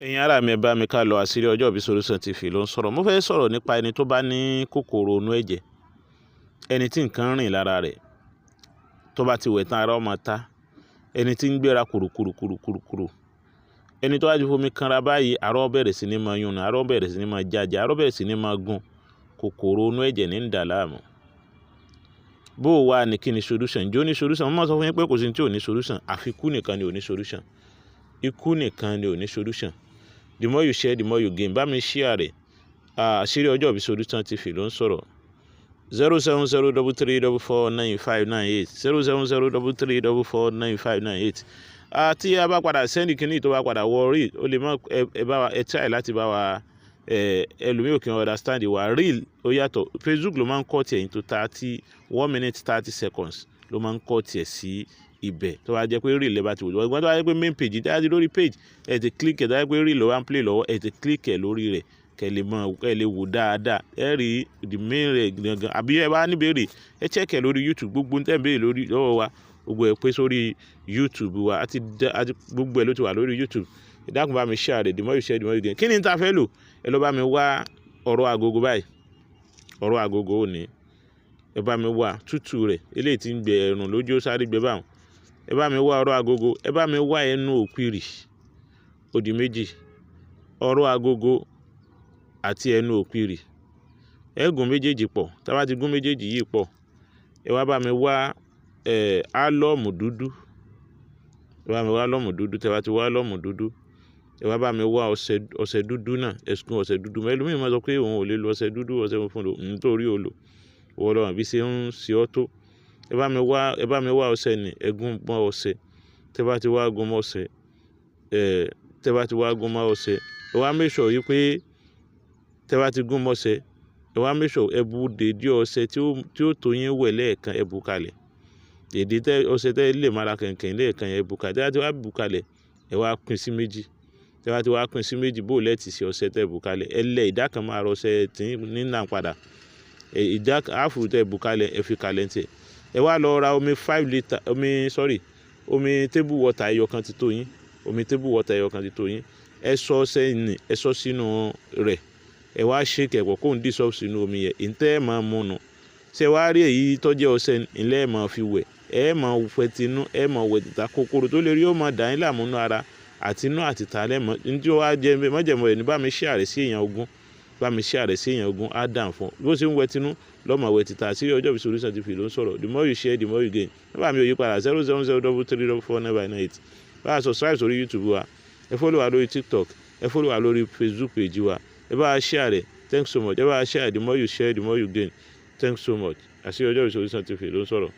Ẹ̀yin ará mi, ẹ bá mi ká lọ. Àṣírí Ọjọ́ Ìbí Solution TV ló ń sọ̀rọ̀. Mo fẹ́ sọ̀rọ̀ nípa ẹni tó bá ní kòkòrò inú ẹ̀jẹ̀, ẹni tí nǹkan rìn lára rẹ̀, tó bá ti wẹ̀ tán, ara ó máa ta, ẹni tí ń gbéra kùrùkùrù kùrùkùrù kùrù, ẹni tó bá ti fomi kanra báyìí, ara ó bẹ̀rẹ̀ sí ní máa yún, ara ó bẹ̀rẹ̀ sí ní máa jájẹ, ara ó bẹ̀rẹ̀ sí ní máa gún. Kòkòrò inú ẹ̀jẹ̀ ní ń dà láàmú. Bó o wà ní, kí ni solution? Ǹjẹ́ ó ní solution? Mo máa sọ fún yín pé kò sí ní tí ò ní solution, àfi ikú nìkan ni ò ní solution. Ikú nìkan ni ò ní solution. The more you share, the more you gain. Bá mi share rẹ̀. Àṣírí Ọjọ́ Ìbí Solution TV ló ń sọ̀rọ̀. 07033449598, 07033449598. Tí a bá padà send kínní, tó bá padà wọ reel, ó lè mọ ẹ bá wa, ẹ try láti bá wa. Ẹlòmíì ò kí n understand wa. Reel ó yàtọ̀. Facebook ló máa ń cut ẹ̀ into 30, 1 minute 30 seconds ló máa ń cut ẹ̀ sí ibẹ̀. Tó bá jẹ́ pé reel lè bá ti wò lọ́wọ́, tó bá jẹ́ pé main page tó bá ti lórí page, ẹ ti click ẹ̀. Tó bá jẹ́ pé reel ló wá ń play lọ́wọ́, ẹ ti click ẹ̀ lórí rẹ̀, kẹ́ lè mọ̀, kẹ́ lè wò dáadáa. Ẹ rí the main rẹ̀ gangan. Àbí ẹ bá níbèrè, ẹ check ẹ̀ lórí YouTube. Gbogbo tẹ́ ń béèrè lórí lọ́wọ́ wa, gbogbo ẹ̀ pé sórí YouTube wa, àti gbogbo ẹ̀ ló ti wà lórí YouTube. Ẹ dákun, bá mi share rẹ̀. The more you share, the more you gain. Kí ni ta fẹ́ lò? Ẹ lọ bá mi wá ọ̀rọ̀ agogo báyìí. Ọ̀rọ̀ agogo ò ní, ẹ bá mi wá tútù rẹ̀. Eléyìí tí ń gbẹ ẹ̀rùn lójú, ó sáré gbẹ báwọn. Ẹ bá mi wá ọ̀rọ̀ agogo, ẹ bá mi wá ẹnu òpìrì. Ó di méjì: ọ̀rọ̀ agogo àti ẹnu òpìrì. Ẹ gún méjèèjì pọ̀. Tá bá ti gún méjèèjì yìí pọ̀, ẹ wá bá mi wá alum dúdú. Ẹ bá mi wá alum dúdú. Tẹ́ bá ti wá alum dúdú, ẹ wá bá mi wá ọṣẹ, ọṣẹ dúdú náà. Ẹ gún ọṣẹ dúdú mọ́. Ẹlòmíì máa sọ pé òun ò lè lo ọṣẹ dúdú, ọṣẹ funfun lò nítorí o lò wọ́n lọ́wọ́ bí ṣe ń ṣe ọ́ tó. Ẹ bá mi wá ọṣẹ nì, ẹ gún mọ́ ọṣẹ. Tẹ́ bá ti wá gún mọ́ ọṣẹ, tẹ́ bá ti wá gún mọ́ ọṣẹ, ẹ wá make sure yìí pé tẹ́ bá ti gún mọ́ ọṣẹ, ẹ wá make sure ẹ bu dèédé ọṣẹ tí ó tó yín wẹ̀ lẹ́ẹ̀kan. Ẹ bù kalẹ̀ dèédé tẹ ọṣẹ tẹ́ lè mára kẹ̀kẹ́ lẹ́ẹ̀kan. Ẹ bù kalẹ̀. Tẹ́ bá ti wá bù kalẹ̀, ẹ wá pín sí méjì. Tẹ́ bá ti wá pín sí méjì, bó lẹ́ẹ̀tì sí ọṣẹ tẹ́ bù kalẹ̀, ẹ lẹ ìdá kan máa rọ ọṣẹ tí nínà padà. Ìdá half tẹ́ bù kalẹ̀, ẹ fi kalẹ̀ ń tiẹ̀. Ẹ wá lọ ra omi 5 litre, omi, sorry, omi table water ẹyọ kan ti tó yín. Omi table water ẹyọ kan ti tó yín. Ẹ sọ ọṣẹ nì, ẹ sọ sínú rẹ̀, ẹ wá shake ẹ̀ pọ̀ kó ń dissolve sínú omi yẹn. Ìtẹ́ ẹ̀ máa mú nu ṣé wàá rí èyí tó jẹ́ ọṣẹ ńlẹ́, ẹ̀ máa fi wẹ̀, ẹ máa wẹ̀ tinú, ẹ máa wẹ̀ tìta. Kòkòrò tó lè rí ó máa dà yín láàmú nínú ara, àti inú àti ìta lẹ́mọ̀. Ní tí ó wá jẹ́ mọ́jẹ̀mọ́ rẹ̀ ní, bá mi share rẹ̀ sí èèyàn 20. Bá mi share rẹ̀ sí èèyàn 20, á dàn fún ọ. Bó ṣe ń wẹ̀ tinú lọ́mọ wẹ̀ tìta. Àṣírí Ọjọ́ Ìbí Solution TV ló ń sọ̀rọ̀. The more you share, the more you gain. Nọ́mbà mi ò yí padà: 07033449598. Bá a subscribe sórí YouTube wa, ẹ follow wa lórí TikTok, ẹ follow wa lórí Facebook page wa. Ẹ bá a share rẹ̀. Thanks so much. Ẹ bá a share. The more you share, the more you gain. Thanks so much. Àṣírí Ọjọ́ Ìbí Solution TV ló ń sọ̀rọ̀.